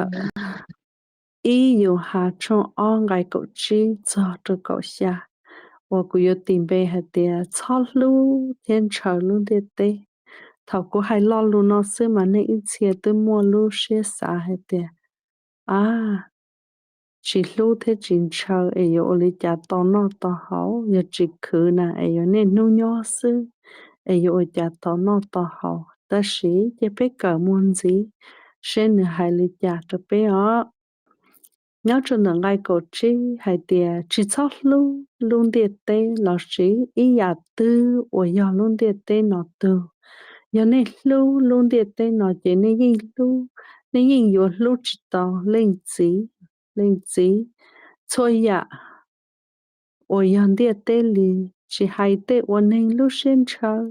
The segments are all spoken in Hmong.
ntawm ib Yauhas tshooj ob nqai kaum tsib txog rau kaum xya, uas kuv yuav tis npe hais tias txhob hlub thiab ntshaw lub ntiaj teb. Thaum kuv hais lo lus no xwb mas nej ib txhia twb muaj lub siab xav hais tias, a, tsis hlub thiab tsis ntshaw es yuav ua li cas tau noj tau haus, yog tsis khwv na es yuav niaj hnub nyob xwb es yuav ua cas tau noj tau haus. Tab sis cia peb kawm mus ntxiv seb nws hais li cas rau peb os. Nyob rau ntawm nqai kaum tsib hais tias tsis txhob hlub lub ntiaj teb lossis ib yam twg uas yog lub ntiaj teb no tug. Yog nej hlub lub ntiaj teb no ces nej yeej hlub, nej yeej yuav hlub tsis tau leej txiv. Leej txiv, txhua yam uas yog ntiaj teb li, tsis hais tej uas neeg lub siab ntshaw,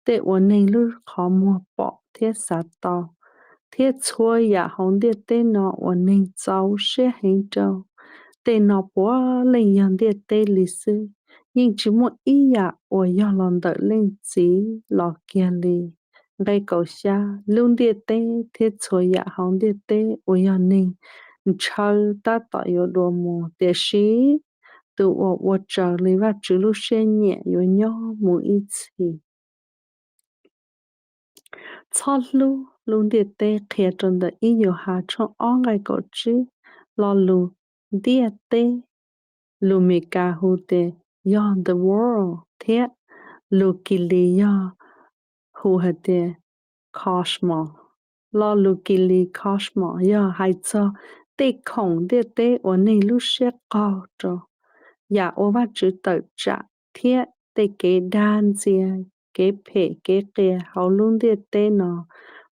tej uas neeg lub qhov muag pom thiab xav tau, thiab txhua yam hauv ntiaj teb no uas neeg txaus siab heev rau, tej no puav leej yog ntiaj teb li xwb. Yeej tsis muaj ib yam uas yog los ntawm leej txiv los kiag li. Nqe kaum xya, lub ntiaj teb thiab txhua yam hauv ntiaj teb uas yog neeg ntshaw tab tom yuav dua mus, tiam sis tus uas ua raws li Vajtswv lub siab nyiam yuav nyob mus ib txhis. Txhob hlub lub ntiaj teb qhia rau ntawm ib Yauhas tshooj ob nqai kaum tsib. Lo lus ntiaj teb, lus Meskas hu tias yog the world thiab lus Kilis yog hu hais tias cosmos. Lo lus Kilis cosmos yog hais txog tej khoom ntiaj teb uas neeg lub siab qaug rau, yam uas Vajtswv tawm tsam thiab tej kev dag ntxias, kev phem kev qias hauv lub ntiaj teb no.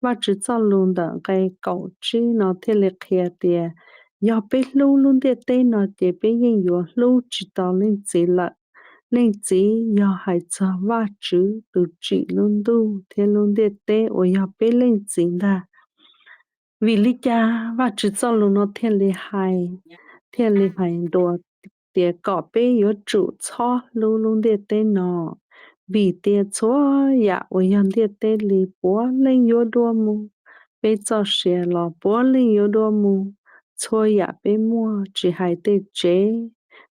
Vajtswv txoj lus ntawm nqe kaum tsib no thiaj li qhia tias yog peb hlub lub ntiaj teb no ces peb yeej yuav hlub tsis tau leej txiv lawm. Leej txiv yog hais txog Vajtswv tus tsim lub ntuj thiab lub ntiaj teb uas yog peb leej txiv ntag. Vim li cas Vajtswv txoj lus no thiaj li hais, thiaj li hais dua tias kom peb yuav tsum txhob hlub lub ntiaj teb no? Vim tias txhua yam uas yog ntiaj teb li puav leej yuav dua mus. Peb txoj sia los puav leej yuav dua mus. Txhua yam peb muaj, tsis hais tej tsev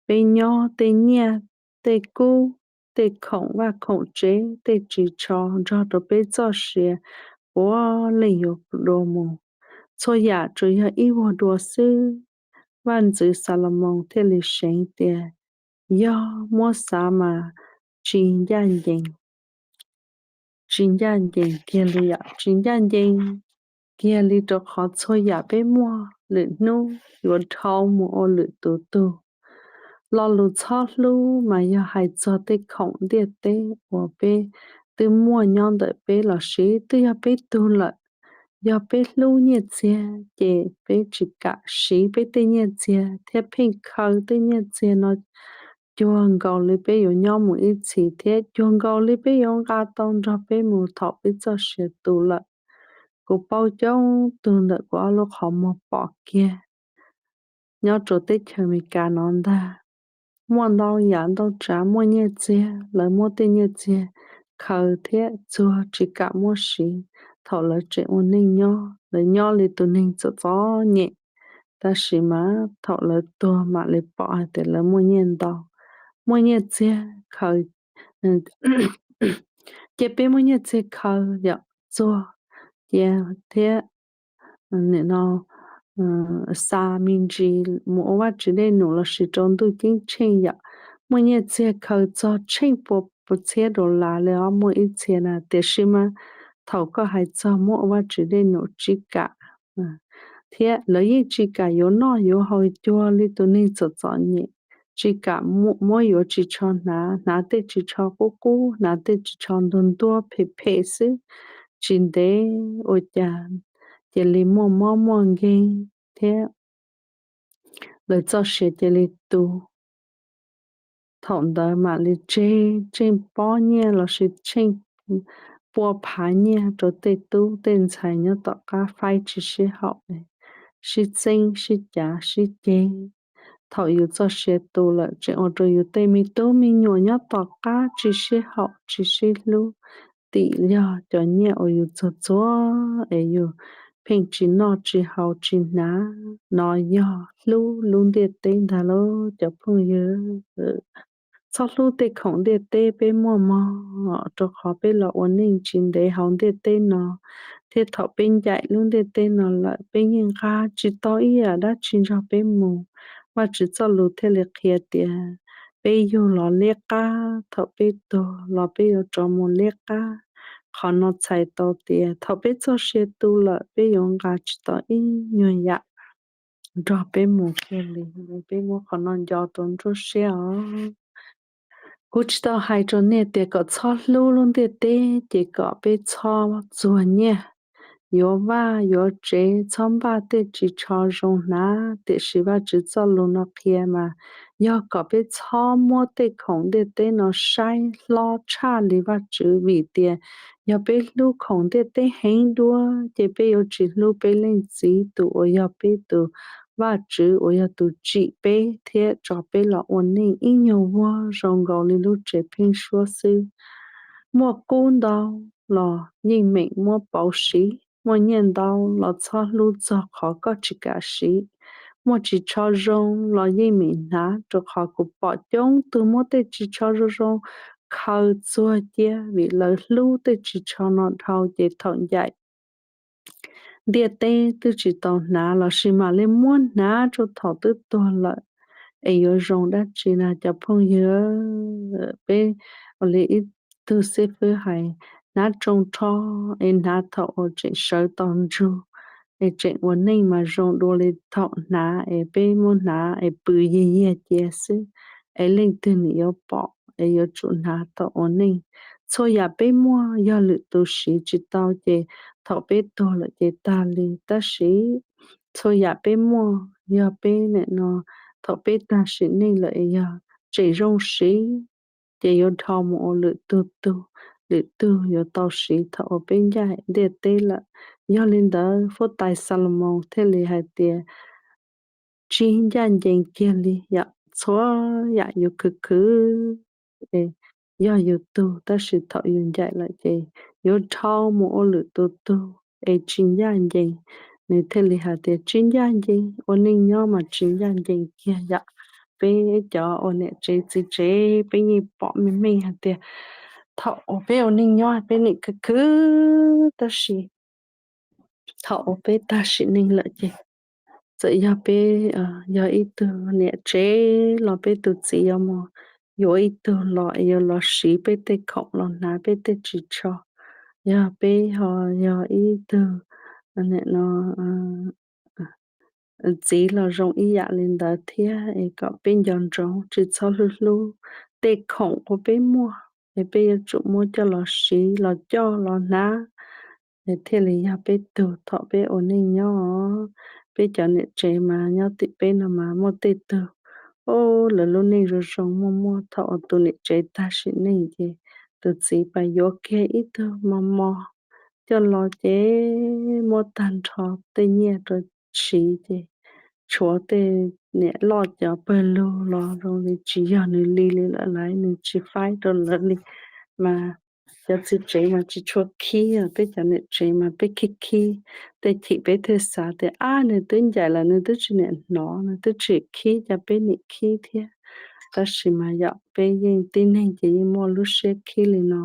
peb nyob, tej nyiaj, tej kub, tej khoom vaj khoom tsev, tej ris tsho nrog rau peb txoj sia puav leej yuav dua mus. Txhua yam tsuas yog ib vuag dua xwb. Vaj ntxwv Xalumoos thiaj li seev tias yog muab xav mas tsis ncaj ncees, tsis ncaj ncees kiag li yom, tsis ncaj ncees kiag li rau qhov txhua yam peb muaj lwm hnub yuav dhau mus ua lwm tus tug. Lo lus txhob hlub mas yog hais txog tej khoom ntiaj teb uas peb twb muaj nyob ntawm peb los sis twb yog peb tug lawm. Yog peb hlub nyiaj txiag ces peb tsis kam siv peb tej nyiaj txiag thiab pheej khaws tej nyiaj txiag no cuag nkaus li peb yuav nyob mus ib txhis thiab cuag nkaus li peb yuav nqa tau nrog peb mus thaum peb txoj sia tu lawm. Kuv paub coob tug ntawm kuv ob lub qhov muag pom kiag nyob rau teb chaws Amelikas no ntag. Muaj ntau yam ntau tsav muaj nyiaj txiag, lawv muab tej nyiaj txiag khaws thiab txuag tsis kam muab siv. Thaum lawv tseem ua neej nyob, lawv nyob li tus neeg txom txom nyem, tab sis mas thaum lawv tuag mam li pom hais tias lawv muaj nyiaj ntau, muaj nyiaj txiag khaws. Ces peb muaj nyiaj txiag khaws yom, txuag cia thiab nim no xa me ntsis mus ua Vajtswv dej num lossis rau ntuj ceeb tsheej yom. Muaj nyiaj txiag khaws txog tsheej pua pua txhiab dollar li os, muaj ib txhia na, tiam sis mas thaum koj hais txog muab ua Vajtswv dej num tsis kam, thiab lawv yeej tsis kam yuav noj yuav haus cuag li tus neeg txom txom nyem, tsis kam muab yuav ris tsho hnav, hnav tej ris tsho qub qub, hnav tej ris tsho ntuag ntuag phem phem xwb, tsis ntev ua cas cia li muaj mob muaj nkeeg thiab lawv txoj sia cia li tu. Thaum ntawd mam li tseg tsheej pob nyiaj lossis tsheej pua phav nyiaj rau tej tub tej ntxhais nyob tom qab faib tsis sib haum, sib txeeb sib cav sib ceg. Thaum yus txoj sia tu lawm tseem ua rau yus tej me tub me nyuam nyob tom qab tsis sib haum tsis sib hlub, tim yog cov nyiaj uas yus txuag txuag es yus pheej tsis noj tsis haus tsis hnav no yog hlub lub ntiaj teb ntag lauj cov phooj ywg. Txhob hlub tej khoom ntiaj teb peb muaj mog, rau qhov peb los ua neej tsis ntev hauv ntiaj teb no, thiab thaum peb ncaim lub ntiaj teb no lawm peb yeej nqa tsis tau ib yam dab tsi nrog peb mus. Vajtswv txoj lus thiaj li qhia tias peb yug los liab qab, thaum peb tuag los peb yuav rov mus liab qab. Qhov no txhais tau tias thaum peb txoj sia tu lawm peb yuav nqa tsis tau ib nyuag yam nrog peb mus kiag li. Peb muab qhov no nco rau nruab siab os. Kuv tsis tau hais rau nej tias kom txhob hlub lub ntiaj teb ces kom peb txhob txuag nyiaj, yuav vaj yuav tsev, txhob npaj tej ris tsho zoo hnav, tiam sis Vajtswv txoj lus no qhia mas yog kom peb txhob muab tej khoom ntiaj teb no saib hlob tshaj li Vajtswv, vim tias yog peb hlub khoom ntiaj teb heev dua ces peb yuav tsis hlub peb Leej Txiv tus uas yog peb tus Vajtswv uas yog tus tsim peb thiab tso peb los ua neej ib nyuag vuag zoo nkaus li lub tsev pheeb suab xwb. Muaj kub ntau los yeej meem muab pauv siv, muaj nyiaj ntau los txhob hlub txog qhov koj tsis kam siv. Muaj ris tsho zoo los yeej meem hnav, rau qhov kuv pom coob tug muab tej ris tsho zoo zoo khaws txuag cia vim lawv hlub tej ris tsho no dhau ces thaum ncaim ntiaj teb twb tsis tau hnav los sis mam li muab hnav rau thaum twb tuag lawm, es yuav zoo dab tsi na cov phooj ywg? Peb ua li ib tug xib fwb hais, hnav tsoo rho es hnav thaum uas tseem sawv tau ntsug es tseem ua neej mas zoo dua li thaum hnav es peb muab hnav es pw yiag yiag cia xwb, es leej twg nws yuav pom? Es yuav tsum hnav thaum ua neej. Txhua yam peb muaj yog lwm tus siv tsis tau ces thaum peb tuag lawm ces tag li, tab sis txhua yam peb muaj yog peb nim no thaum peb tag sim neej lawm es yog tseem zoo siv ces yuav dhau mus ua lwm tug tug, lwm tug yuav tau siv thaum uas peb ncaj ntiaj teb lawm. Yog li ntawd huab tais Xalumoos thiaj li hais tias tsis ncaj ncees kiag li yom, txhua yam yus khwv khwv es yog yus tug, tab sis thaum yus ncaim lawm ces yuav dhau mus ua lwm tus tug es tsis ncaj ncees. Nws thiaj li hais tias tsis ncaj ncees, ua neej nyob mas tsis ncaj ncees kiag yom. Peb cov ua niam tsev txiv tsev peb yeej pom meej meej hais tias thaum uas peb ua neej nyob peb nim khwv khwv, tab sis thaum uas peb tag sim neej lawm ces txawm yog peb yog ib tug niam tsev los peb tus txiv yuav mus yuav ib tug los es yuav los siv peb tej khoom los hnav peb tej ris tsho. Yog peb ho yog ib tug txiv los zoo ib yam li ntawd thiab, es kom peb nco ntsoov tsis txhob hlub hlub tej khoom uas peb muaj, es peb yuav tsum muab coj los siv los coj los hnav, es thiaj li yog peb tug thaum peb ua neej nyob. Peb cov niam tsev mas nyob tim peb no mas muaj tej tug, o, lawv lub neej zoo zoo muaj muaj, thaum uas tus niam tsev tag sim neej ces tus txiv pais yuav kiag ib tug mos mos coj los ces muab tag nrho tej nyiaj rau siv ces tshuav tej niam loj cov pawg lug los zoo li tsis yog nws li li lawm lauj, nws tsis faib rau lawv li. Mas cov txiv tsev mas tsis tshua khib, peb cov niam tsev mas peb khib khib, tej chim peb thiaj xav tias ab nws twb ncaim lawm nws twb tsis niam hnov, nws twb tsis khib, cas peb nim khib thiab. Tab sis mas yom peb yeej tib neeg ces yeej muaj lub siab khib li no,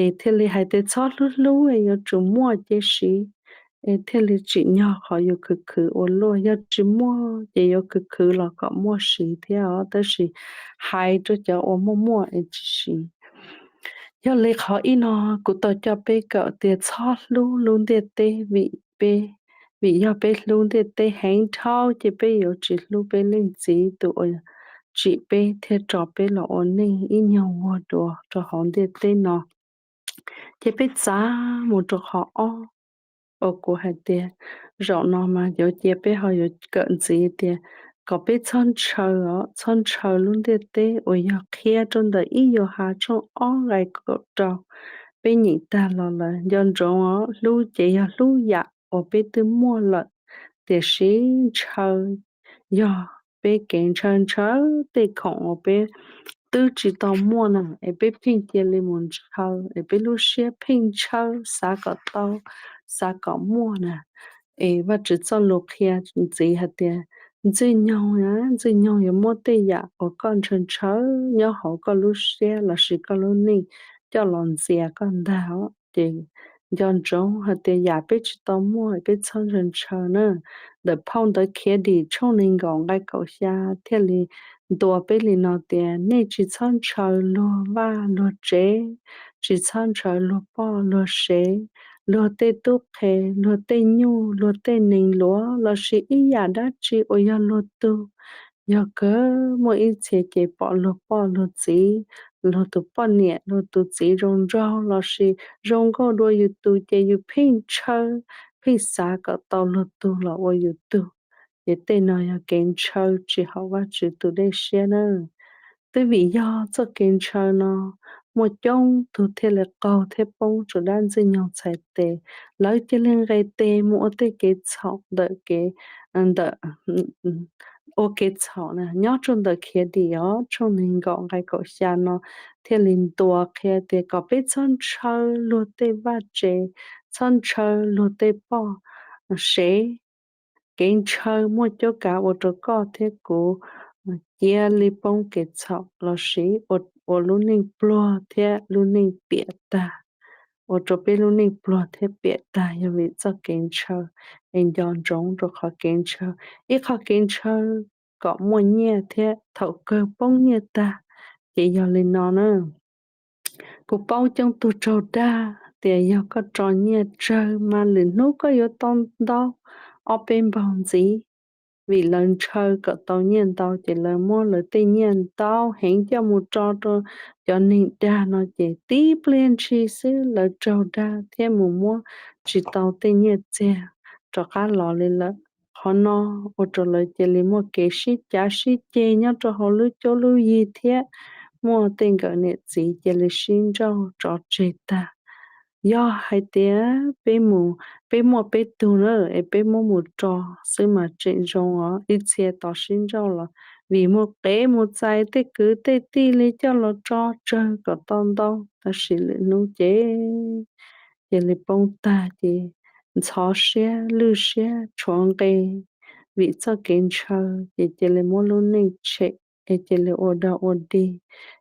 es thiaj li hais tias txhob hlub hlub es yuav tsum muaj ces siv, es thiaj li tsim nyog qhov yus khwv khwv ua luaj. Yog tsis muaj ces yuav khwv khwv los kom muaj siv thiab os, tab sis hais rau cov uas muaj muaj es tsis siv. Yog li qhov ib no kuv tau coj peb kawm tias txhob hlub lub ntiaj teb vim peb, vim yog peb hlub ntiaj teb heev dhau ces peb yuav tsis hlub peb Leej Txiv tus uas tsim peb thiab tso peb los ua neej ib nyuag vuag dua rau hauv ntiaj teb no. Ces peb txav mus rau qhov ob uas kuv hais tias zaum no mas yuav cia peb ho yuav kawm ntxiv tias kom peb txhob ntshaw os, txhob ntshaw lub ntiaj teb uas yog qhia rau ntawm ib Yauhas tshooj ob nqai kaum rau. Peb nyeem tag los lawm nco ntsoov os, hlub ces yog hlub yam uas peb twb muaj lawm, tiam sis ntshaw yog peb kev ntshaw ntshaw tej khoom uas peb twb tsis tau muaj na, es peb pheej cia li mus ntshaw es peb lub siab pheej ntshaw xav kom tau, xav kom muaj na. Es Vajtswv txoj lus qhia ntxiv hais tias, Ntxwg nyoog, Ntxwg nyoog yuav muab tej yam uas koj ntshaw ntshaw nyob hauv koj lub siab lossis koj lub neej coj los ntxias koj ntag os. Ces nco ntsoov hais tias yam peb tsis tau muaj peb txhob ntshaw ntshaw na. Ntawm phau ntawv Khiavdim tshooj nees nkaum nqai kaum xya thiaj li ntuas peb li no tias, Nej tsis txhob ntshaw luag vaj luag tsev, tsis txhob ntshaw luag poj luag sev, luag tej tub qhe, luag tej nyuj, luag tej nees luav lossis ib yam dab tsi uas yog luag tug. Yog kawg muaj ib txhia ces pom luag poj luag txiv, luag tus poj niam luag tus txiv zoo nraug lossis zoo nkauj dua yus tus ces yus pheej ntshaw, pheej xav kom tau luag tug los ua yus tug. Ces tej no yog kev ntshaw tsis haum Vajtswv tus dej siab na. Twb vim yog txoj kev ntshaw no, muaj coob tug thiaj li qaug thiab poob rau dab ntxwg nyoog txhais tes. Lawv cia li nqes tes mus ua tej kev txhaum ntawm kev, ntawm, ua kev txhaum na. Nyob rau ntawm Khiavdim os tshooj nees nkaum nqai kaum xya no thiaj li ntuas qhia tias kom peb txhob ntshaw luag tej vaj tsev, txhob ntshaw luag tej poj sev. Kev ntshaw muaj cuab kav ua rau koj thiab kuv cia li poob kev txhaum lossis ua lub neej pluag thiab lub neej piam tag, ua rau peb lub neej pluag thiab piam tag yog vim txoj kev ntshaw. Es nco ntsoov rau qhov kev ntshaw, ib qhov kev ntshaw kom muaj nyiaj thiab thaum kawg poob nyiaj tag. Ces yog li no na, kuv paub coob tug raug dag tias yog koj tso nyiaj tsawg mas lwm hnub koj yuav tau ntau ob peb npaug ntxiv. Vim lawv ntshaw kom tau nyiaj ntau ces lawv muab lawv tej nyiaj ntau heev coj mus tso rau cov neeg dag no ces tib pliag ntshis xwb lawv raug dag thiab mus muab tsis tau tej nyiaj txiag rov qab los li lawm. Qhov no ua rau lawv cia li muaj kev sib cav sib ceg nyob rau hauv lub cuab lub yig thiab muaj tej nkawm niam txiv cia li sib nrauj tso tseg tag. Yog hais tias peb mus, peb muaj peb tug na es peb muab mus tso xwb mas tseem zoo os, ib txhia tos sib nrauj los vim mus qev mus txais tej kwv tej tij li coj los tso tsawg kom tau ntau, tab sis lwm hnub ces cia li poob tag ces ntxhov siab lwj siab tshuav nqe vim txoj kev ntshaw ces cia li muab lub neej tshem es cia li ua dog ua dig.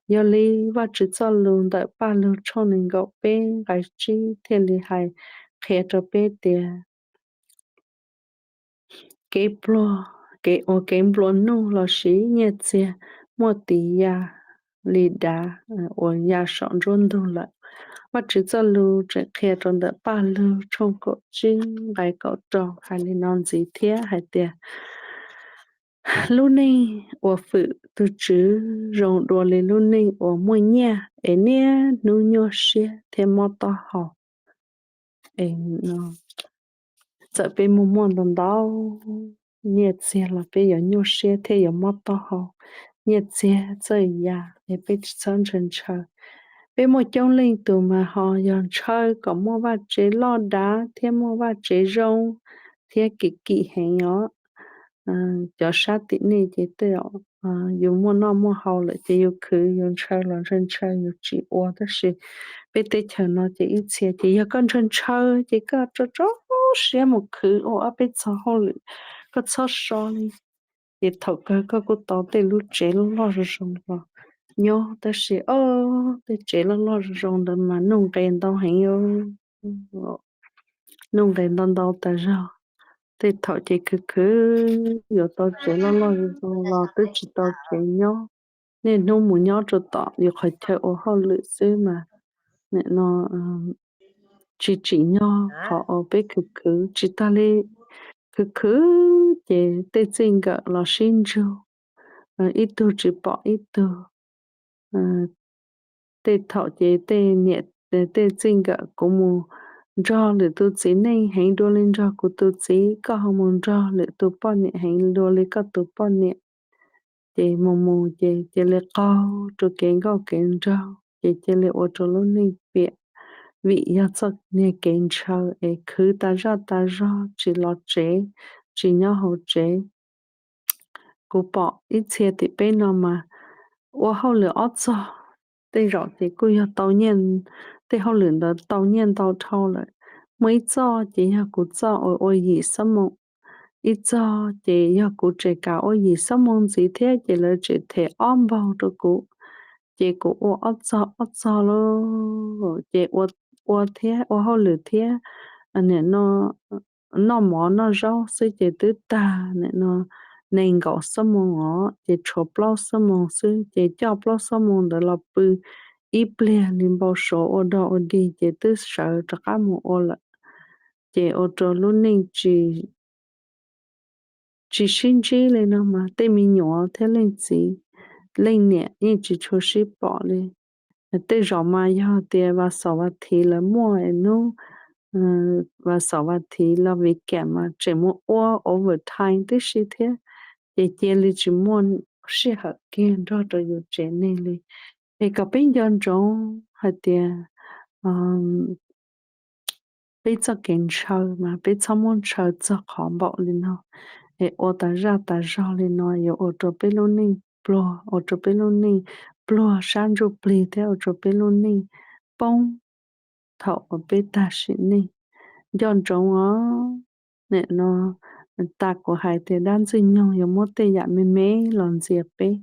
Yog li Vajtswv txoj lus ntawm Paj Lug tshooj nees nkaum peb nqai tsib thiaj li hais qhia rau peb tias kev pluag, kev ua kev nplua nuj lossis nyiaj txiag muaj tis ya li dav uas ya saum nruab ntug lawm. Vajtswv txoj lus tseem qhia rau ntawm Paj Lug tshooj kaum tsib nqai kaum rau hais li no ntxiv thiab hais tias, lub neej uas fwm tus Tswv zoo dua li lub neej uas muaj nyiaj es niaj hnub nyuaj siab thiab mob taub hau. Txawm peb muaj muaj ntau ntau nyiaj txiag los peb yuav nyuaj siab thiab yuav mob taub hau. Nyiaj txiag txawj ya es peb tsis txhob ntshaw ntshaw. Peb muaj coob leej tus mas ho yog ntshaw kom muaj vaj tsev loj dav thiab muaj vaj tsev zoo thiab kim kim heev os. Cov sab tim nej ces tej zaum yus muaj noj muaj haus lawm ces yus khwv yus ntshaw los ntshaw ntshaw yus tsis ua, tab sis peb teb chaws no ces ib txhia ces yog koj ntshaw ntshaw ces koj tso tso siab mus khwv ua ob peb txog hauj lwm, koj txhob so li. Ces thaum kawg koj kuj tau tej lub tsev loj loj zoo zoo los nyob, tab sis o tej tsev loj loj zoo zoo ntawd mas nuj nqes ntau heev, nuj nqes ntau ntau tas zog. Tej thaum ces khwv khwv yuav tau tsev loj loj zoo zoo los twb tsis tau tsev nyob, niaj hnub mus nyob rau tom yus qhov chaw ua hauj lwm xwb mas nim no tsis tsim nyog qhov uas peb khwv khwv. Tsis tag li khwv khwv ces tej txij nkawm los sib ntsug, ib tug tsis pom ib tug. Tej thaum ces tej niam tej txij nkawm kuv mus nrog lwm tus txiv neej heev dua li nrog kuv tus txiv, koj ho mus nrog lwm tus poj niam heev dua li koj tus poj niam. Ces mus mus ces cia li qaug rau kev nkauj kev nraug, ces cia li ua rau lub neej piam, vim yog txoj niag kev ntshaw es khwv tas zaj tas zog, tsis los tsev, tsis nyob hauv tsev. Kuv pom ib txhia tim peb no mas ua hauj lwm ob txog, tej zaum ces kuj yog tau nyiaj, tej hauj lwm ntawd tau nyiaj ntau dhau lawm, muaj ib txoj ces yog kuv txoj uas ua yim xuab moos, ib txoj ces yog kuv tseem kam ua yim xuab moos ntxiv thiab ces lawv tseem them ob npaug rau kuv, ces kuv ua ob txoj ob txoj lauj, ces ua thiab ua hauj lwm thiab, nim no noj mov noj zaub xwb ces twb tag nim no nees nkaum xuab moos os, ces tshuav plaub xuab moos xwb ces coj plaub xuab moos ntawd los pw ib pliag li npau suav ua dog ua dig ces twb sawv rov qab mus ua lawm. Ces ua rau lub neej tsis sib ntsib li no mas tej me nyuam thiab leej txiv leej niam yeej tsis tshua sib pom li. Tej zaum mas yog tias vas xaum vas thiv lawv muaj es hnub vas xaum vas thiv los vim kam mas tseem mus ua overtime tib si thiab, ces cia li tsis muaj sij hawm kiag nrog rau yus tsev neeg li. Es kom peb nco ntsoov hais tias peb txoj kev ntshaw mas peb txhob muab ntshaw txog qhov npaum li no, es ua tas zaj tas zog li no yuav ua rau peb lub neej pluag, ua rau peb lub neej pluag sab ntsuj plig thiab ua rau peb lub neej poob thaum uas peb tag sim neej. Nco ntsoov os, nim no tas kuv hais tias dab ntxwg nyoog yuav muab tej yam me me los ntxias peb,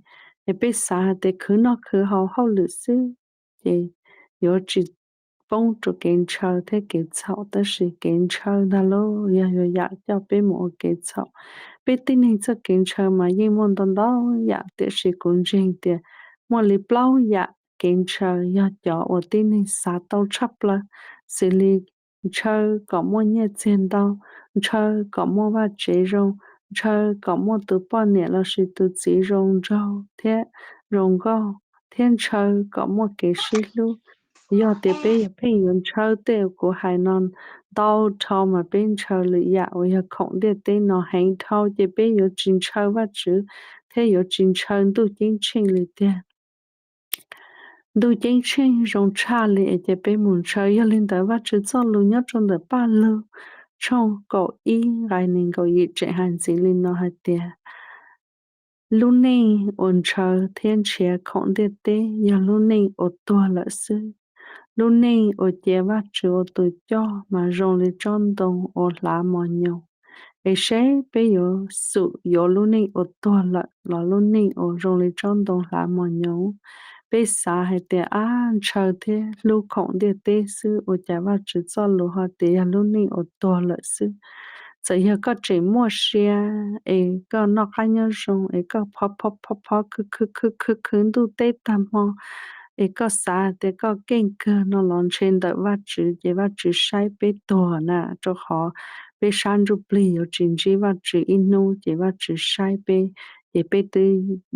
es peb xav hais tias khwv noj khwv haus hauj lwm xwb ces yuav tsis poob rau kev ntshaw thiab kev txhaum, tab sis kev ntshaw ntag lauj yog yuav yam coj peb mus ua kev txhaum. Peb tib neeg txoj kev ntshaw mas yeej muaj ntau ntau yam, tiam sis kuv ntseeg tias muaj li plaub yam kev ntshaw yog cov uas tib neeg xav tau tshaj plaws, xws li ntshaw kom muaj nyiaj txiag ntau, ntshaw kom muaj vaj tsev zoo, ntshaw kom muaj tus poj niam lossis tus txiv zoo nraug thiab zoo nkauj, thiab ntshaw kom muaj kev sib hlub. Yog tias peb yuav pheej yuav ntshaw tej uas kuv hais no ntau dhau mas peb ntshaw lwm yam uas yog khoom ntiaj teb no heev dhau ces peb yuav tsis ntshaw Vajtswv thiab yuav tsis ntshaw ntuj ceeb tsheej li tiag. Ntuj ceeb tsheej zoo tshaj li es ces peb mus ntshaw. Yog li ntawd Vajtswv txoj lus nyob rau ntawm Paj Lug tshooj kaum ib nqai nees nkaum yim tseem hais ntxiv li no hais tias, lub neej uas ntshaw thiab nrhiav khoom ntiaj teb yog lub neej uas tuag lawm xwb. Lub neej uas cia Vajtswv ua tus coj mas zoo li tsob ntoo uas hlav mos nyoos. Es seb peb yuav xum yuav lub neej uas tuag lawm los lub neej uas zoo li tsob ntoo hlav mos nyoos? Peb xav hais tias, ab, ntshaw thiab hlub khoom ntiaj teb xwb, ua cas Vajtswv txoj lus ho tias yog lub neej uas tuag lawm xwb? Txawm yog koj tseem muaj sia es koj noj qab nyob zoo es koj phob phob phob phob khwv khwv khwv khwv khwv ntuj teb tag hmo, es koj xav tias koj keej kawg no los ntshe ntawm Vajtswv ces Vajtswv saib peb tuag na, rau qhov peb sab ntsuj plig yuav tsis ntsib Vajtswv ib hnub ces Vajtswv saib peb, ces peb twb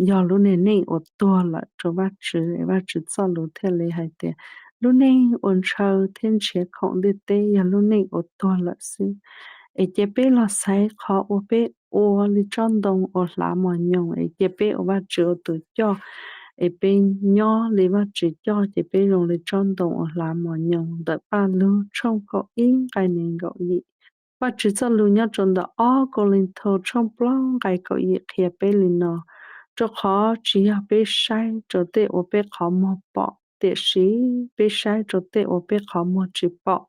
yog lub neej neej uas tuag lawm rau Vajtswv, es Vajtswv txoj lus thiaj li hais tias lub neej uas ntshaw thiab nrhiav khoom ntiaj teb yog lub neej uas tuag lawm xwb. Es cia peb los xaiv qhov uas peb ua li tsob ntoo uas hlav mos nyoos, es cia peb ua Vajtswv ua tus coj, es peb nyob li Vajtswv coj ces peb zoo li tsob ntoo uas hlav mos nyoos. Ntawm Paj Lug tshooj kaum ib nqai nees nkaum yim. Vajtswv txoj lus nyob rau ntawm ob Kauleethaus tshooj plaub nqai kaum yim qhia peb li no: Rau qhov tsis yog peb saib rau tej uas peb qhov muag pom, tiam sis peb saib rau tej uas peb qhov muag tsis pom.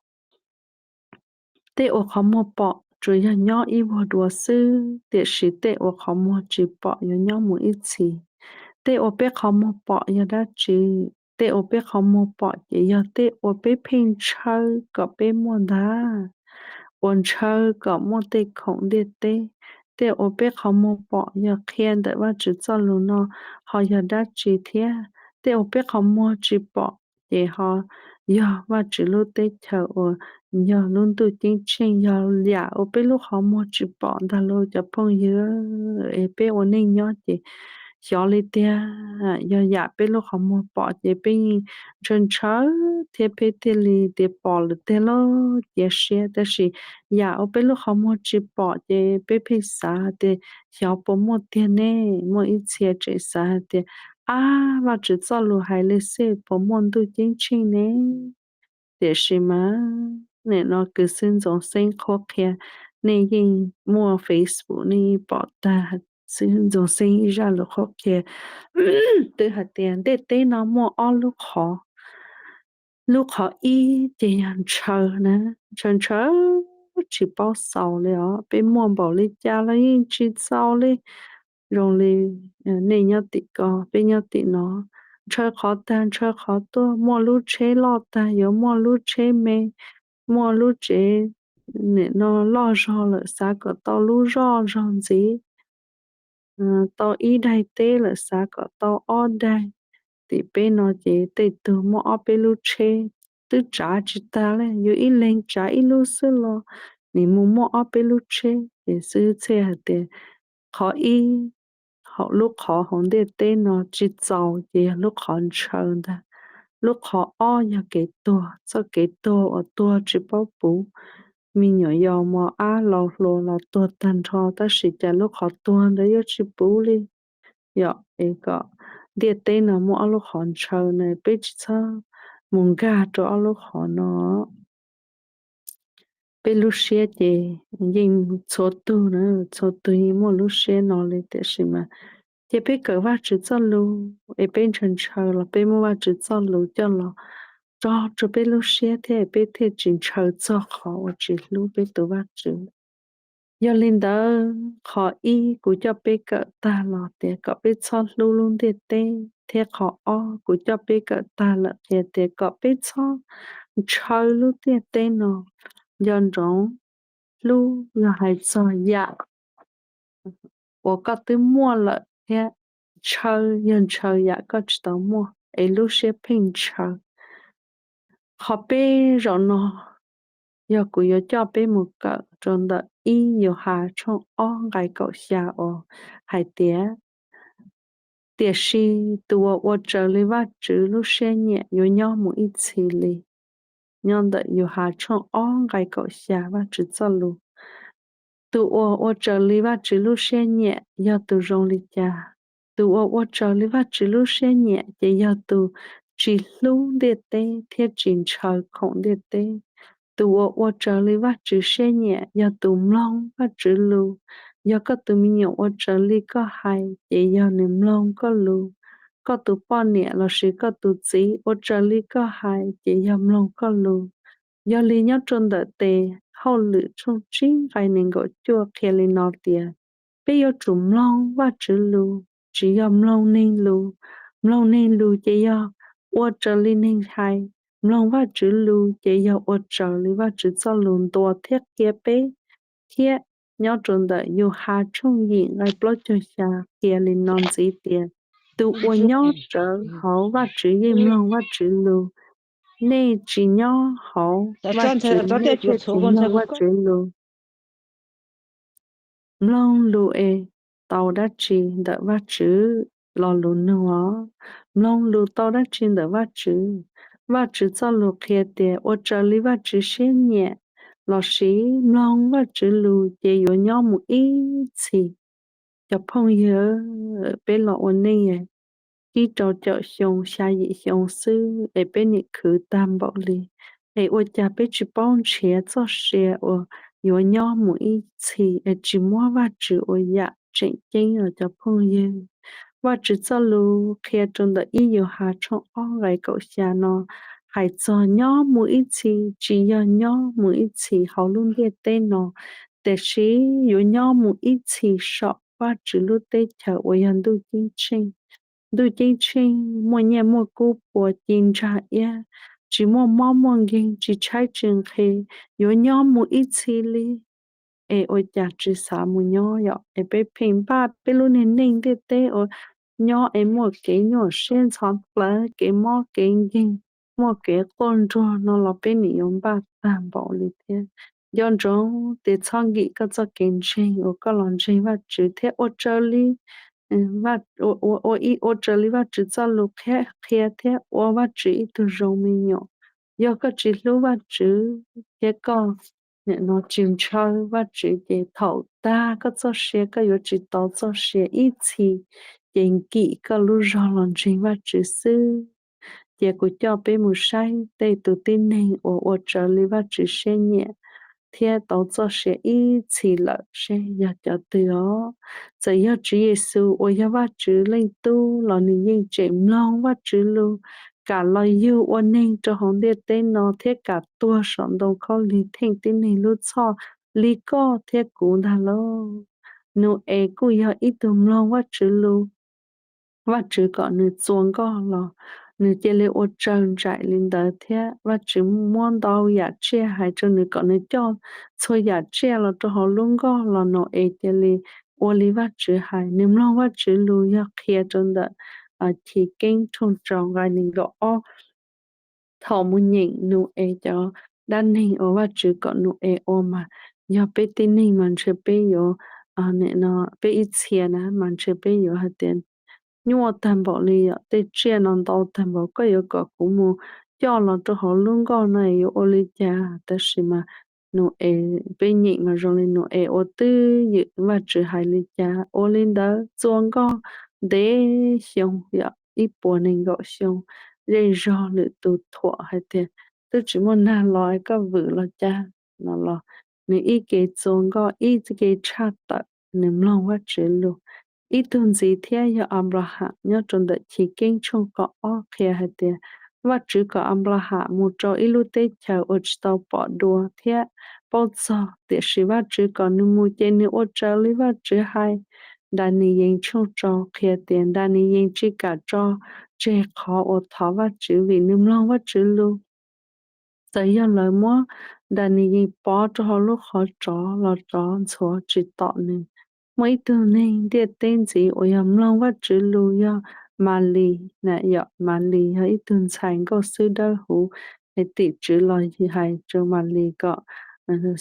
Tej uas qhov muag pom tsuas yog nyob ib vuag dua xwb, tiam sis tej uas qhov muag tsis pom yuav nyob mus ib txhis. Tej uas peb qhov muag pom yog dab tsi? Tej uas peb qhov muag pom ces yog tej uas peb pheej ntshaw kom peb muaj ntag, uas ntshaw kom muaj tej khoom ntiaj teb. Tej uas peb qhov muag pom yog qhia ntawm Vajtswv txoj lus no ho yog dab tsi thiab? Tej uas peb qhov muag tsis pom ces ho yog Vajtswv lub teb chaws uas yog lub ntuj ceeb tsheej, yog yam uas peb lub qhov muag tsis pom ntag lauj cov phooj ywg. Es peb ua neej nyob ces xyov li tiag, yog yam peb lub qhov muag pom ces peb yeej ntshaw ntshaw thiab peb thiaj li tias pom lawm tiag lauj, cia siab. Tab sis yam uas peb lub qhov muag tsis pom ces peb pheej xav tias xyov puas muaj tiag ne. Muaj ib txhia tseem xav hais tias, ab, Vajtswv txoj lus hais li xwb puas muaj ntuj ceeb tsheej ne? Tiam sis mas nim no kwv xib Ntxoov Xeeb qhuab qhia, nej yeej muaj Facebook nej yeej pom tag xib Ntxoov Xeeb ib zaj lus qhuab qhia twb hais tias ntiaj teb no muaj ob lub qhov. Lub qhov ib ces yog ntshaw na, ntshaw ntshaw tsis paub xaus li os. Peb muaj npaum li cas los yeej tsis txaus li. Zoo li nej nyob tim ko, peb nyob tim no, ntshaw qhov tag ntshaw qhov tuaj, muaj lub tsheb loj tag yuav muaj lub tsheb me, muaj lub tsev nim no loj zog lawm xav kom tau lub zoj zog ntxiv, tau ib daig teb lawm xav kom tau ob daig. Tim peb no ces tej tug muaj ob peb lub tsheb twb tsav tsis tag li, yus ib leeg tsav ib lub xwb los nim mus muaj ob peb lub tsheb. Ces xwb txhij hais tias qhov ib, lub qhov hauv ntiaj teb no tsis txaus ces yog lub qhov ntshaw ntag. Lub qhov ob yog kev tuag, txoj kev tuag uas tuag tsis paub puv. Me nyuam yaus mos ab laus hluas los tuag tag nrho, tab sis cas lub qhov tuag ntawd yuav tsis puv li. Yog es kom ntiaj teb no muaj ob lub qhov ntshaw na, peb tsis txhob mus nkag rau ob lub qhov no. Peb lub siab ces yeej txhua tug na, txhua tug yeej muaj lub siab no li, tiam sis mas cia peb kawm Vajtswv txoj lus es peb ntshaw ntshaw los peb muab Vajtswv txoj lus coj los tso rau peb lub siab thiab peb thiaj tsis ntshaw txog qhov uas tsis hlub peb tus Vajtswv. Yog li ntawd, qhov ib kuv coj peb kawm tag los tias kom peb txhob hlub lub ntiaj teb, thiab qhov ob kuv coj peb kawm tag lawm qhia tias kom peb txhob ntshaw lub ntiaj teb no. Nco ntsoov, hlub yog hais txog yam uas koj twb muaj lawm thiab ntshaw yog ntshaw yam koj tsis tau muaj es lub siab pheej ntshaw. Qhov peb zaum no yog kuv yuav coj peb mus kawm rau ntawm ib Yauhas tshooj ob nqai kaum xya uas hais tias, tiam sis tus uas ua raws li Vajtswv lub siab nyiam yuav nyob mus ib txhis li. Nyob ntawm Yauhas tshooj ob nqai kaum xya Vajtswv txoj lus. Tus uas ua raws li Vajtswv lub siab nyiam yog tus zoo li cas? Tus uas ua raws li Vajtswv lub siab nyiam ces yog tus tsis hlub ntiaj teb thiab tsis ntshaw khoom ntiaj teb. Tus uas ua raws li Vajtswv siab nyiam yog tus mloog Vajtswv lus. Yog koj tus me nyuam ua raws li koj hais ces yog nws mloog koj lus. Koj tus poj niam lossis koj tus txiv ua raws li koj hais ces yog mloog koj lus. Yog li nyob rau ntawm tes Hauj lwm tshooj tsib nqai nees nkaum cuaj qhia li no tias, peb yuav tsum mloog Vajtswv lus, tsis yog mloog neeg lus. Mloog neeg lus ces yog ua raws li neeg hais, mloog Vajtswv lus ces yog ua raws li Vajtswv txoj lus ntuas thiab qhia peb. Thiab nyob rau ntawm Yauhas tshooj yim nqai plaub caug xya qhia li no ntxiv tias, tus uas nyob rawv hauv Vajtswv yeej mloog Vajtswv lus. Nej tsis nyob hauv Vajtswv, nej thiaj tsis mloog Vajtswv lus. Mloog lus es tau dab tsi ntawm Vajtswv? Lo lus nug os, mloog lus tau dab tsi ntawm Vajtswv? Vajtswv txoj lus qhia tias ua raws li Vajtswv siab nyiam lossis mloog Vajtswv lus ces yuav nyob mus ib txhis. Cov phooj ywg, peb los ua neej ib rau caum xyoo xya yim xyoo xwb es peb nim khwv tag npaum li, es ua cas peb tsis paub nrhiav txoj sia uas yuav nyob mus ib txhis es tsis muab Vajtswv ua yam tseem ceeb os cov phooj ywg? Vajtswv txoj lus qhia rau ntawm ib Yauhas tshooj ob nqai kaum xya no hais txog nyob mus ib txhis tsis yog nyob mus ib txhis hauv lub ntiaj teb no, tiam sis yuav nyob mus ib txhis saum Vajtswv lub teb chaws uas yog ntuj ceeb tsheej. Ntuj ceeb tsheej muaj nyiaj muaj kub puas ci ntsag iab, tsis muaj mob muaj nkeeg, tsis tshaib tsis nqhis, yuav nyob mus ib txhis li. Es ua cas tsis xav mus nyob yom? Es peb pheej npaj peb lub niag neej ntiaj teb uas nyob es muaj kev nyuaj siab ntxhov plawv, kev mob kev nkeeg, muaj kev quaj nruag no los peb nim yuav npaj tag npaum li thiab. Nco ntsoov tias txhob nkim koj txoj kev ntseeg uas koj los ntseeg Vajtswv thiab ua raws li ua, ua raws li Vajtswv txoj lus qhia thiab ua Vajtswv ib tug zoo me nyuam. Yog koj tsis hlub Vajtswv thiab koj nim no tsis ntshaw Vajtswv ces thaum tag koj txoj sia koj yuav tsis tau txoj sia ib txhis, ces nkim koj lub zog los ntseeg Vajtswv xwb. Ces kuv coj peb mus saib tej tus tib neeg uas ua raws li Vajtswv siab nyiam thiab tau txoj sia ib txhis lawm seb yog cov twg os. Txawm yog Tswv Yexus uas yog Vajtswv Leej Tub los nws yeej tseem mloog Vajtswv lus, kam los yug ua neeg rau hauv ntiaj teb no thiab kam tuag saum ntoo khaub lig theej tib neeg lub txhoj li koj thiab kuv ntag lauj. Nus-es kuj yog ib tug mloog Vajtswv lus, Vajtswv kom nws txua nkoj los nws cia li ua raws nraim li ntawd thiab Vajtswv muab ntau yam tsiaj hais rau nws kom nws coj txhua yam tsiaj los rau hauv lub nkoj los Nus-es cia li ua li Vajtswv hais. Nws mloog Vajtswv lus yog qhia rau ntawm Chiv Keeb tshooj rau nqai nees nkaum ob. Thaum mus nyeem Nus-es cov dab neeg uas Vajtswv kom Nus-es ua mas yog peb tib neeg mas ntshe peb yuav, peb ib txhia na mas ntshe peb yuav hais tias nyuaj tag npaum li yom, tej tsiaj no ntau tag npaum koj yuav kom kuv mus coj los rau hauv lub nkoj no yuav ua li cas? Tab sis mas Nus-es, peb nyeem mas zoo li Nus-es ua twb ywm Vajtswv hais li cas ua li ntawd, txua nkoj ntev xyoo yom, ib puas nees nkaum xyoo zej zog lwm tus thuam hais tias twb tsis muaj nag los es koj vwm los cas no los nws ib ke txua nkoj ib ke tshaj tawm, nws mloog Vajtswv lus. Ib tug ntxiv thiab yog Anplaham nyob rau ntawm Chiv Keeb tshooj kaum ob qhia hais tias Vajtswv kom Anplaham mus rau ib lub teb chaws uas tsis tau pom dua thiab paub txog, tiam sis Vajtswv kom nws mus ces nws ua raws li Vajtswv hais. Daniyees tshooj rau qhia tias Daniyees tsis kam tso tseg qhov uas thov Vajtswv vim nws mloog Vajtswv lus. Txawm yog lawv muab Daniyees pov rau hauv lub qhov tsov los tsov ntxhuav tsis tom nws. Muaj ib tug neeg ntiaj teb ntxiv uas yog mloog Vajtswv lus yog Malis na, yog Malis yog ib tug ntxhais nkauj xwb dawb huv, es tim tswv los hais rau Malis kom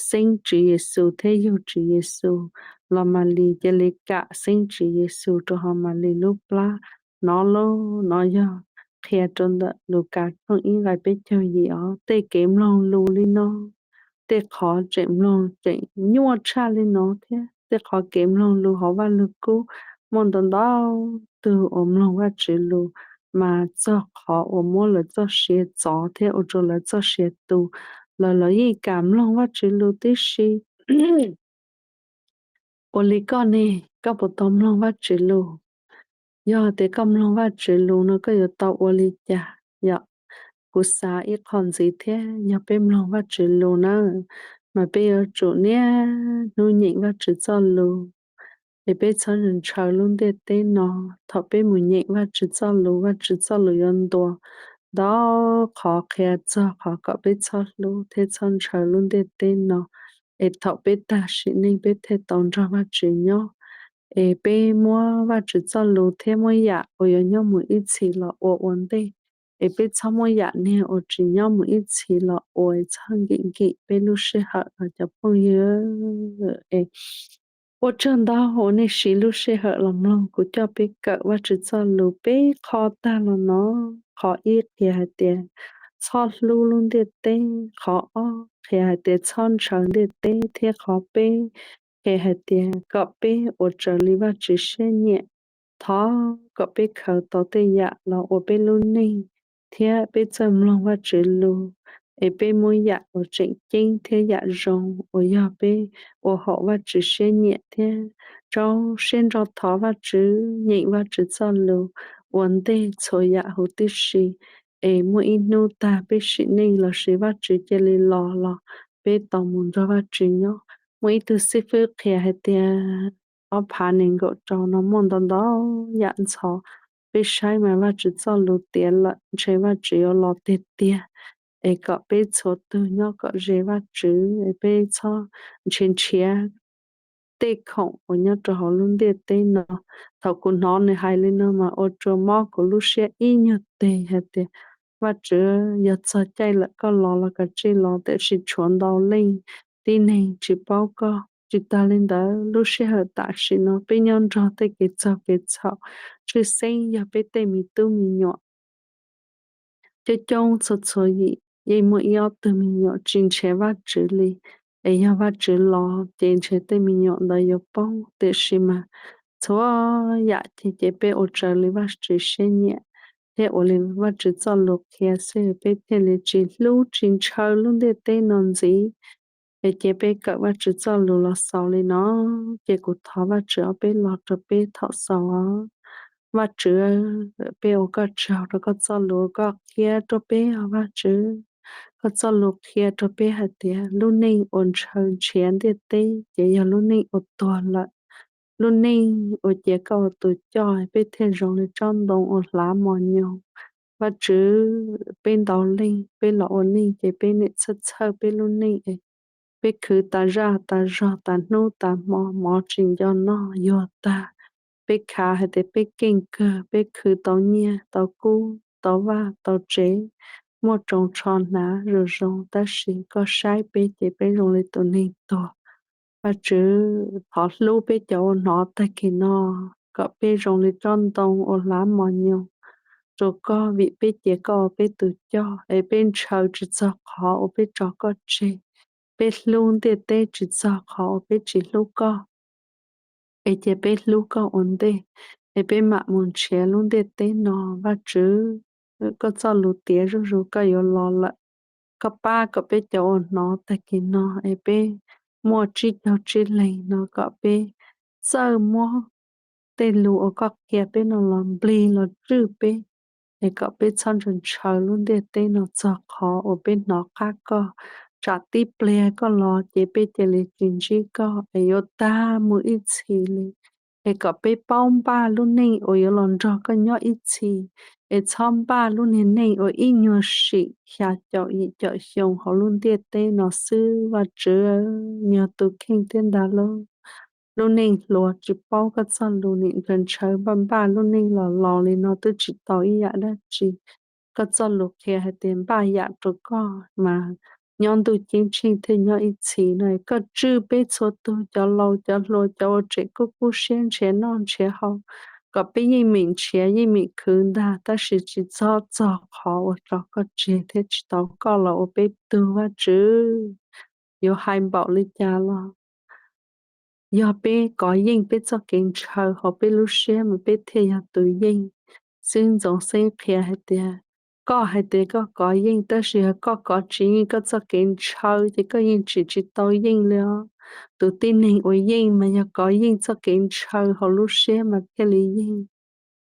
xeeb Tswv Yexus thiab yug Tswv Yexus, los Malis cia li kam xeeb Tswv Yexus rau hauv Malis lub plab. Nov lauj, nov yog qhia rau ntawm Lukas tshooj ib nqai peb caug yim os. Tej kev mloog lus li no, tej qhov tseem mloog tseem nyuaj tshaj li no thiab, tej qhov kev mloog lus hauv Vajluskub muaj ntau ntau tug uas mloog Vajtswv lus mas txog qhov uas muab lawv txoj sia txov thiab ua rau lawv txoj sia tu, lawv los yeej kam mloog Vajtswv lus tib si. Ua li koj ne, koj puas tau mloog Vajtswv lus? Yog tias koj mloog Vajtswv lus no koj yuav tau ua li cas? Yog kuv xav ib qho ntxiv thiab, yog peb mloog Vajtswv lus na, mas peb yuav tsum niaj hnub nyeem Vajtswv txoj lus, es peb txhob ntshaw lub ntiaj teb no. Thaum peb mus nyeem Vajtswv txoj lus, Vajtswv txoj lus yuav ntuas ntau qhov qhia txog qhov kom peb txhob hlub thiab txhob ntshaw lub ntiaj teb no, es thaum peb tag sim neej peb thiaj tau nrog Vajtswv nyob. Es peb muab Vajtswv txoj lus thiab muab yam uas yuav nyob mus ib txhis los ua ua ntej, es peb txhob muab yam niag uas tsis nyob mus ib txhis los ua, es txhob nkim nkim peb lub sij hawm os cov phooj ywg. Es ua tsaug ntau uas nej siv lub sij hawm los mloog kuv coj peb kawm Vajtswv txoj lus peb qho tag los no. Qhov ib qhia hais tias txhob hlub lub ntiaj teb, qhov ob qhia hais tias txhob ntshaw ntiaj teb, thiab qhov peb qhia hais tias kom peb ua raws li Vajtswv siab nyiam. Thov kom peb khaws tau tej yam los ua peb lub neej thiab peb txawj mloog Vajtswv lus, es peb muab yam uas tseem ceeb thiab yam zoo uas yog peb ua haum Vajtswv siab nyiam thiab rau siab nrog thov Vajtswv, nyeem Vajtswv txoj lus ua ntej txhua yam huv tib si, es muaj ib hnub tag peb sim neej lossis Vajtswv cia li los los peb tau mus nrog Vajtswv nyob. Muaj ib tug xib fwb qhia hais tias ob phav nees nkaum rau no muaj ntau ntau yam ntxhov, peb saib mas Vajtswv txoj lus tiav lawm, ntshe Vajtswv yuav los tiag tiag. Es kom peb txhua tus nyob kom ze Vajtswv, es peb txhob nrhiav nrhiav tej khoom uas nyob rau hauv lub ntiaj teb no. Thaum kuv hnov nws hais li no mas ua rua mob kuv lub siab ib nyuag teg hais tias, Vajtswv, yog txog caij lawm koj los los kav tsij los, tiam sis tshuav ntau leej tib neeg tsis paub koj. Tsis tas li ntawd, lub sij hawm tam sim no peb nyob nrog tej kev txaug kev txhaum, tshwj xeeb yog peb tej me tub me nyuam. Coob coob txhua txhua yim yeej muaj ib ob tug me nyuam tsis nrhiav Vajtswv li, es yog Vajtswv los ces ntshe tej me nyuam ntawd yuav poob. Tiam sis mas txhua yam ces, ces peb ua raws li Vajtswv siab nyiam thiab ua li Vajtswv txoj lus qhia xwb, peb thiaj li tsis hlub tsis ntshaw lub ntiaj teb no ntxiv. Es ces peb kawm Vajtswv txoj lus los xaus li no, ces kuv thov Vajtswv ob peb los rau peb thaum xaus os. Vajtswv, peb ua koj tsaug rau koj txoj lus koj qhia rau peb os Vajtswv. Koj txoj lus qhia rau peb hais tias lub neej uas ntshaw nrhiav ntiaj teb ces yog lub neej uas tuag lawm. Lub neej uas cia koj ua tus coj peb thiaj zoo li tsob ntoo uas hlav mos nyoos. Vajtswv, peb ntau leej peb los ua neej ces peb niaj txhawj txhawj peb lub neej es peb khwv tas zaj tas zog tas hnub tas hmo, mov tsis nco noj yuag tag. Peb khav hais tias peb keej kawg, peb khwv tau nyiaj tau kub tau vaj tau tsev, muaj tsoos tsho hnav zoo zoo, tab sis koj saib peb ces peb zoo li tus neeg tuag. Vajtswv, thov hlub peb cov uas hnov tag kis no kom peb zoo li tsob ntoo uas hlav mos nyoos rau koj, vim peb cia koj ua peb tus coj es peb ntshaw tsis txog qhov uas peb tso koj tseg. Peb hlub ntiaj teb tsis txog qhov uas peb tsis hlub koj, es cia peb hlub koj ua ntej es peb mam mus nrhiav lub ntiaj teb no. Vajtswv, koj txoj lus tiav zuj zus koj yuav los lawm. Koj pab kom peb cov uas hnov tag kis no es peb muaj tsib caug tsib leeg no kom peb txawj muab tej lus uas koj qhia peb no los nplig los tswj peb, es kom peb txhob ntshaw ntshaw lub ntiaj teb no txog qhov uas peb hnov qab koj, tsam tib pliag koj los ces peb cia li tsis ntsib koj es yuav tag mus ib txhis li. Es kom peb paub npaj lub neej uas yuav los nrog koj nyob ib txhis, es txhob npaj lub niag neej uas ib nyuag sim xya caum yim caum xyoo hauv lub ntiaj teb no xwb. Vajtswv, yog tus kheej thiab ntag lauj. Lub neej hluas tsis paub koj txoj lus, nim ntshaw ntshaw npaj npaj lub neej los laus li no twb tsis tau ib yam dab tsi. Koj txoj lus qhia hais tias npaj yam rau koj mas nyob ntuj ceeb tsheej thiaj nyob ib txhis no. Koj tswj peb txhua tus cov laus cov hluas cov uas tseem kub kub siab nrhiav noj nrhiav haus, kom peb yeej meem nrhiav yeej meem khwv ntag, tab sis tsis txhob txog qhov uas tso koj tseg thiab tsis tau koj los ua peb tug. Vajtswv, yuav hais npaum li cas los yog peb kov yeej peb txoj kev ntshaw hauv peb lub siab mas peb thiaj yog tus yeej. Xib Ntxoov Xeeb qhia hais tias, koj hais tias koj kov yeej, tab sis yog koj kov tsis yeej koj txoj kev ntshaw ces koj yeej tsim tsis tau yeej li os. Tus tib neeg uas yeej mas yog kov yeej txoj kev ntshaw hauv lub siab mas thiaj li yeej.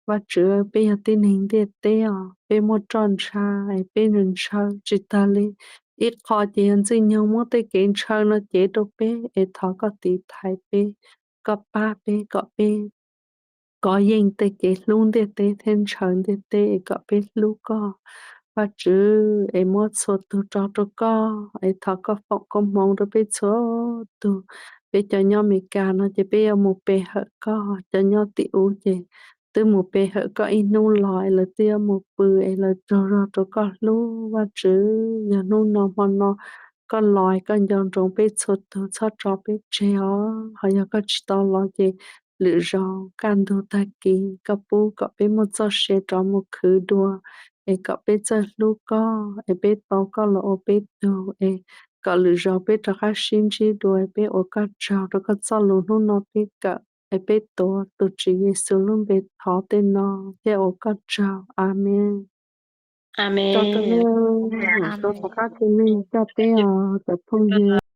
Vajtswv, peb yog tib neeg ntiaj teb os, peb muaj roj ntsha es peb ntshaw ntshaw tsis tag li. Ib qho ces yog Ntxwg Nyoog muab tej kev ntshaw no cev rau peb, es thov koj tiv thaiv peb, koj pab peb kom peb kov yeej tej kev hlub ntiaj teb thiab ntshaw ntiaj teb es kom peb hlub koj. Vajtswv, es muab txhua tus tso rau koj, es thov koj foom koob hmoov rau peb txhua tus. Peb cov nyob Amelikas no ces peb yuav mus pe hawm koj, cov nyob tim ub ces twb mus pe hawm koj ib hnub los es lawv twb yuav mus pw es lawv tsaug zog rau koj hlub. Vajtswv, yog hnub no hmo no koj los es koj nco ntsoov peb txhua tus txhob tso peb tseg os, ho yog koj tsis tau los ces lwm zaus kaj ntug tag kis koj pub kom peb muaj txoj sia rov mus khwv dua, es kom peb txawj hlub koj, es peb tau koj los ua peb tug, es kom lwm zaus peb rov qab sib ntsib dua. Peb ua koj tsaug rau koj txoj lus hnub no peb kawm, es peb tuav tus Tswv Yexus lub npe thov tej no thiab ua koj tsaug. Amees. Tau rau nej, tau tom qab tus neeg coj peb os cov phooj ywg.